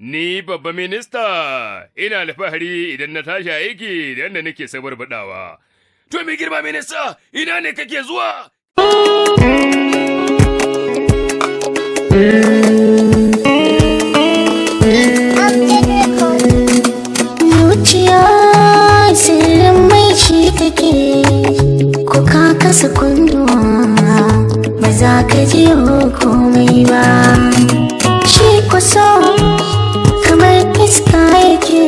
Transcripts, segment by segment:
Ni babba minista, ina alfahari idan na tashi aiki da yadda nake sabarbaɗawa. To mai girma minista, ina ne kake zuwa? Zuciya sirrin mai shi take, ko ka kasa kunnuwa ba za ka ji komai ba. Shi kuso kamar iska yake,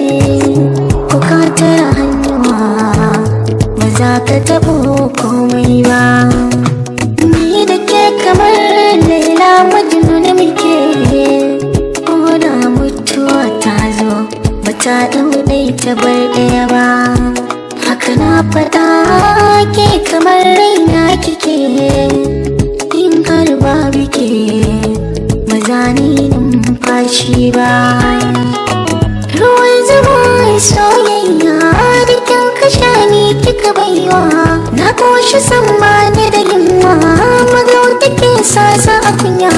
ko ka tara hannuwa ba za ka taɓo komai ba. Ni da ke kamar Laila Majnun muke, ko da mutuwa ta zo ba ta ɗau ta bar ɗaya ba. Haka na faɗa ke kamar raina kike, in har babu ke ba za ni numfashi ba. Ruwan zuma soyayya da kyan kasha ni kika baiwa, na koshi sama ni da yunwa, magau take sasa a kunya.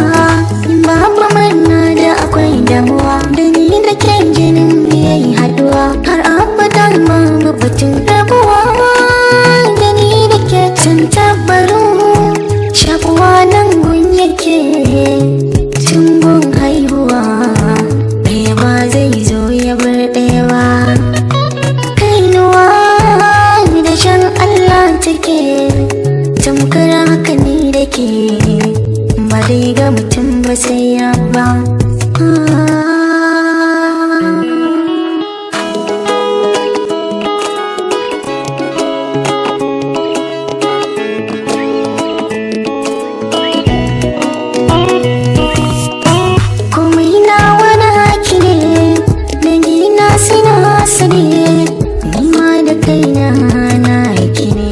Babu murna da akwai damuwa, da ni da ke jinin yayi haduwa, har abadan babu batun rabuwa. Da ni da ke tantabaru, shakuwa nan gun yake, tun gun haihuwa, ɗaya ba zai zo ya bar ɗaya ba. Kainuwa da shan Allah take, tamkar haka ni da ke, ba dai ga mutum ba sai ya ba. Komai na wani haki ne, dangina suna sani, ni ma da kaina na haki ne.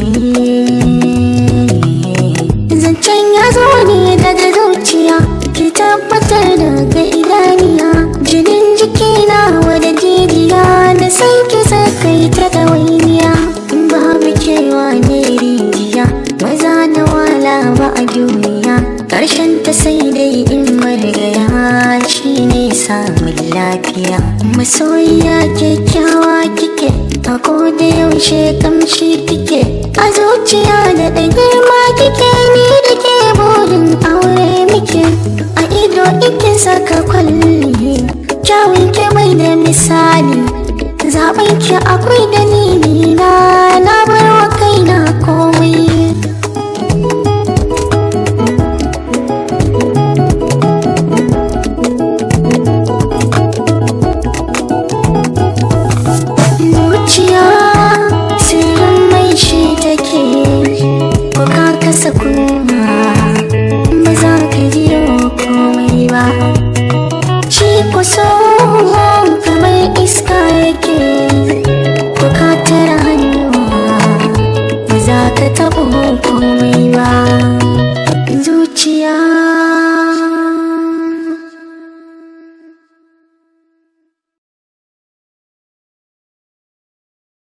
Zancen ya zo ne daga zuciya, ki tabbatar daga idaniya, jinin jikina wada jijiya, da sai ki sakai ta ɗawainiya. In babu kewa ne rijiya, maza na wala ba a duniya, ƙarshen ta sai dai in marigaya shi ne samun lafiya. Masoyiya kyakkyawa kike, a koda yaushe kamshi kike, a zuciya da ɗan girma kike, ni da ke burin aure muke, a ido ike saka kwalli, kyawun ke mai da misali, zaɓen ki akwai dalili na, na bar wa kaina ko.